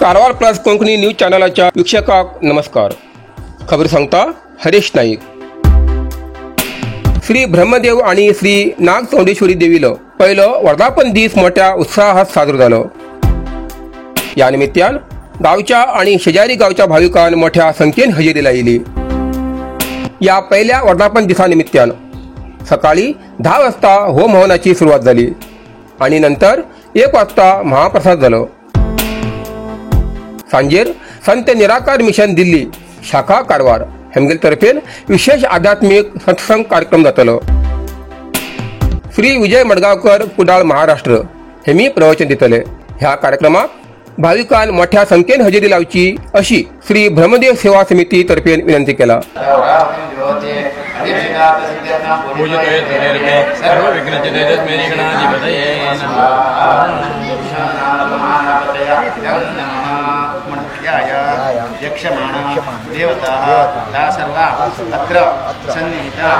Karwar plus Konkani news चॅनलाच्या वीक्षकांक नमस्कार. खबर सांगता हरेश नाईक. श्री ब्रह्मदेव आणि श्री नागचौंडेश्वरी देवीलो पहिलो वर्धापन दीस मोठ्या उत्साहात साजरो जालो. या निमित्तान गावच्या आणि शेजारी गावच्या भाविकांन मोठ्या संख्येन हजेरी लायली. या पहिल्या वर्धापन दिसा निमित्तान सकाळी 10 वाजता होम हवनाची सुरुवात झाली आणि नंतर 1 वाजता महाप्रसाद झालो. सांजेर संत निराकार मिशन दिल्ली शाखा कारवार हेमगेल तर्फेन विशेष आध्यात्मिक सत्संग कार्यक्रम जातलो. श्री विजय मडगावकर कुडाळ महाराष्ट्र हे मी प्रवचन दितले. ह्या कार्यक्रमाक भाविकांन मोठ्या संख्येन हजेरी लावची अशी श्री ब्रह्मदेव सेवा समिती तर्फेन विनंती केला. देवताः ता सर्वा अत्र सन्निहिता.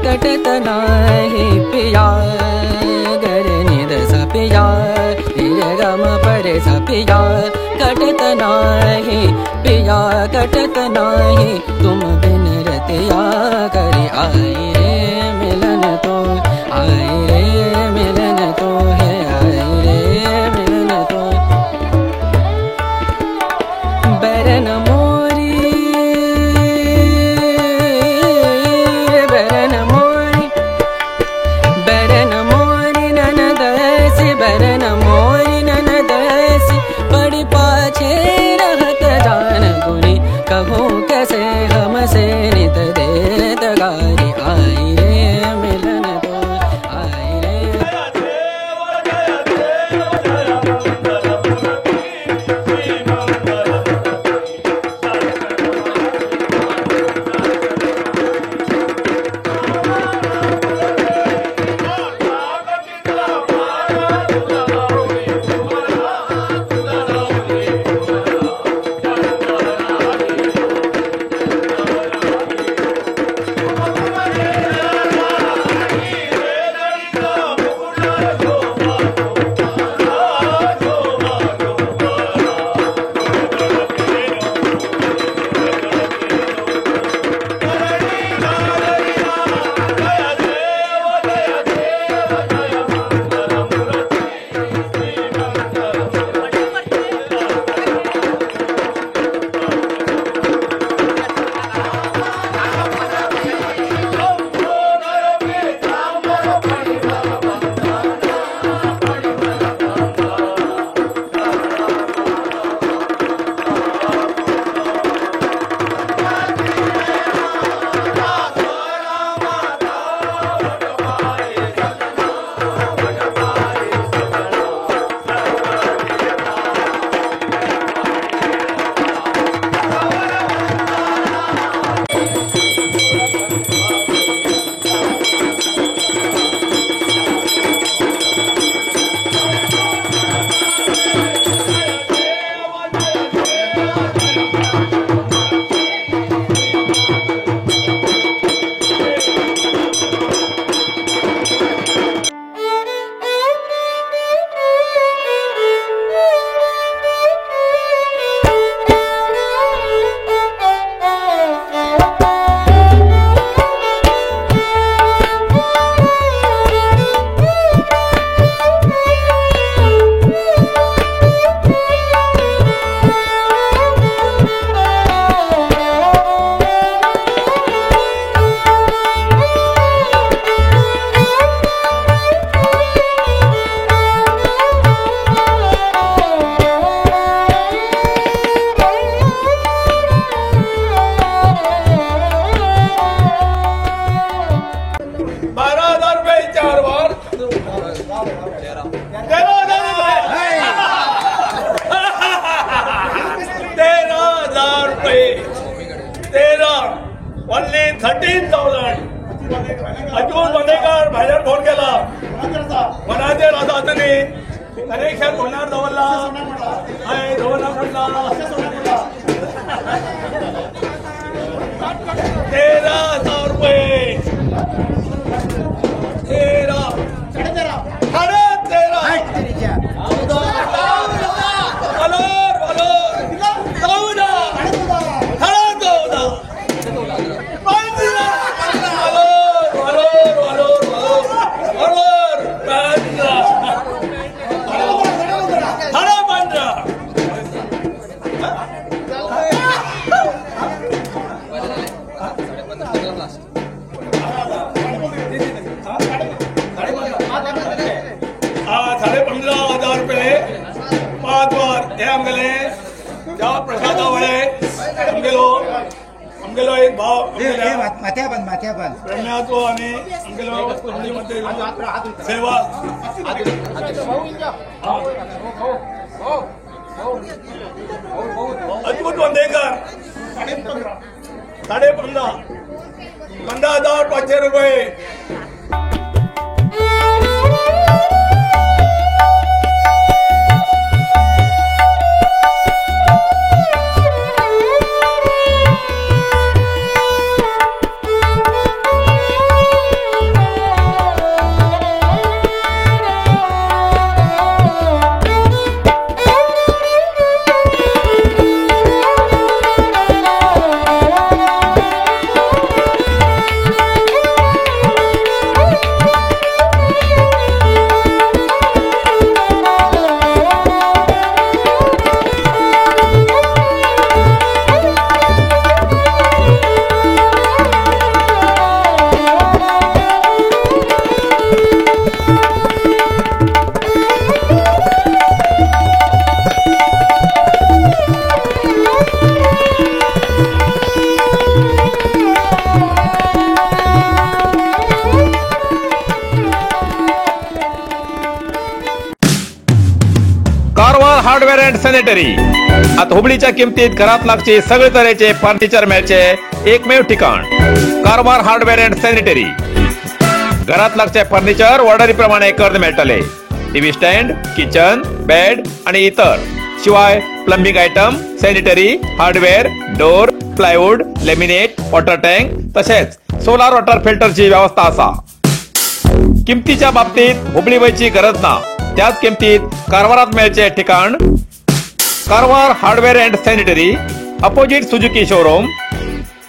कटत नाही पिया गरे निद सा पिया ग म प रे सा पिया कटत नाही पिया कटत नाही तुम बिन रतिया करे आई रे मिलन तो आई रे मिलन तो है आई रे मिलन तो बैरन मोरी बैरन मोरी बैरन मोरी ननद ऐसी बैरन मोरी ननद ऐसी बड़ी पाछे रहत जान गुनी कहूँ कैसे हमसे नित देत गारी आई रे मिलन तो आई रे। ओन्ली 13,000. अजून वंडेकर भायल्यान फोन केला मनाचेर आसा आतां न्ही कनेक्शन फोनार दवरला हय दवरला पडला 13,000 रुपये 13 13.5 Vlora Vlora 14 14.5 15 Vlora Vlora Vlora Vlora 15 15.5. 15,500 रुपये 5 वर हे आमगेले त्या प्रसादा वळे आमगेलो आमगेलो एक भाव प्रेम्याचो आनी आमगेलो सेवा अद्भुत वंदेकर 15.5 15,500 रुपये. Thank you. Hardware and sanitary. आता हुबळीच्या किमतीत घरात लागचे सगळे तरेचे फर्निचर मेळचे एकमेव ठिकाण कारवार हार्डवेअर अँड सॅनिटरी. घरात लागचे फर्निचर ऑर्डरी प्रमाणे करून मेळटले. टीव्ही स्टँड, किचन, बेड आणि इतर. शिवाय plumbing item, sanitary, hardware, door, plywood, laminate, water tank तसेच सोलार वॉटर फिल्टरची व्यवस्था असा. किमतीच्या बाबतीत हुबळी वयची गरज ना, त्याच किमतीत कारवारात मेळचे ठिकाण Karwar hardware and sanitary, opposite Suzuki showroom,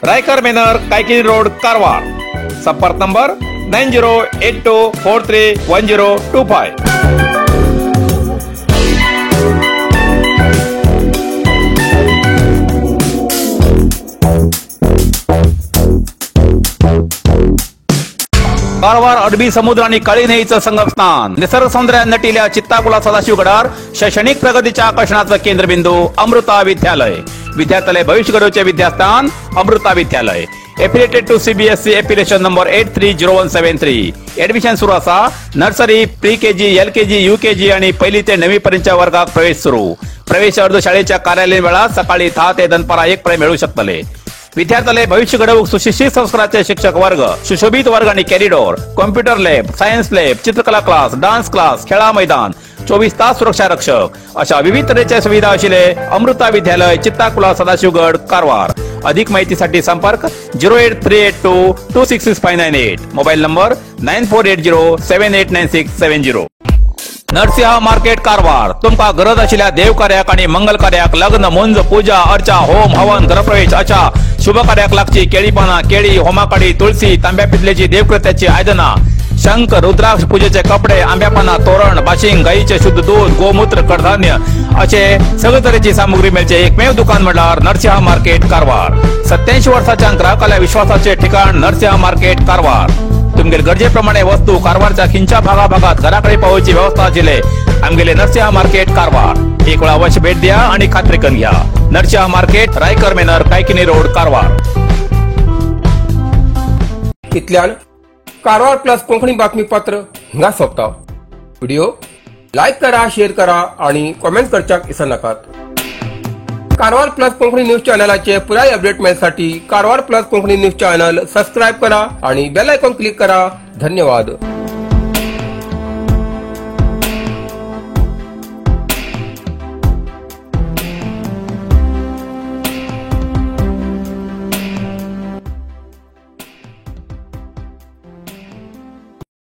Raikar manor, Kaikini road, Karwar. संपर्क नंबर 9082431025. कारवार अरबी समुद्र आणि काळी न्हंयेचं संगमस्थान, निसर्ग सौंदर्यान नटिल्या चित्ताकुला सदाशिवगडार शैक्षणिक प्रगतीच्या आकर्षणाचं केंद्रबिंदू अमृता विद्यालय. विद्यार्थ्यालय भविष्य घडवचे विद्यास्थान Amrita Vidyalaya. Affiliated to CBSE affiliation number 830173. Admission सुरू असा. Nursery, pre K G, L K G, U K G आणि पहिली ते 9वी पर्यंतच्या वर्गात प्रवेश सुरू. प्रवेश अर्ज शाळेच्या कार्यालयीन वेळात सकाळी 10 ते दनपारा 1 पर्यंत मिळू शकतले. विद्यार्थ्याला भविष्य घडवूक सुशिक्षित संस्काराचे शिक्षक वर्ग, सुशोभित वर्ग आणि corridor, computer lab, science lab, चित्रकला क्लास, डान्स क्लास, खेळा मैदान, 24 तास सुरक्षा रक्षक अशा विविध तऱ्हेच्या सुविधा असलेले अमृता विद्यालय, चित्ताकुला, सदाशिवगड, कारवार. अधिक माहितीसाठी संपर्क 08382 266598, mobile number 9480789670. Narasimha market Karwar. तुमका गरज आशिल्ल्या देवकार्याक आणि मंगल कार्याक, लग्न, मुंज, पूजा अर्चा, होम हवन, गृहप्रवेश अशा शुभ कार्याक लागची केळी पाना, केळी, होमाकाडी, तुळसी, तांब्या पितलेची देवकृत्याची आयदना, शंख, रुद्राक्ष, पूजेचे कपडे, आंब्यापाना, तोरण, बाशिंग, गाईचे शुद्ध दूध, गोमूत्र, कडधान्य असे सगळे तरेची सामुग्री मेळचे एकमेव दुकान म्हळ्यार नरसिंहा मार्केट कारवार. 87 वर्साच्या ग्राहकाला विश्वासाचे ठिकाण नरसिंहा मार्केट कारवार. तुमगेल गरजेप्रमाणे वस्तू कारवारच्या खिंच्या भागाभागात घराकडे पावोवची व्यवस्था आशिल्ले आमगेले नरसिंहा मार्केट कारवार. एक वेळा अवश्य भेट द्या आणि खात्री करून घ्या. Narasimha market, Raikar manor, Kaikini road, Karwar. इतल्यान कारवार प्लस कोंकणी बातमीपत्र हिंगा सोंपता. व्हिडिओ लायक करा, शेअर करा आणि कॉमेंट करच्याक विसरनाकात. कारवार प्लस कोंकणी न्यूज चॅनलाचे पुराय update मेळसाठी Karwar plus Konkani news channel subscribe करा आणि बेल आयकॉन क्लिक करा. धन्यवाद.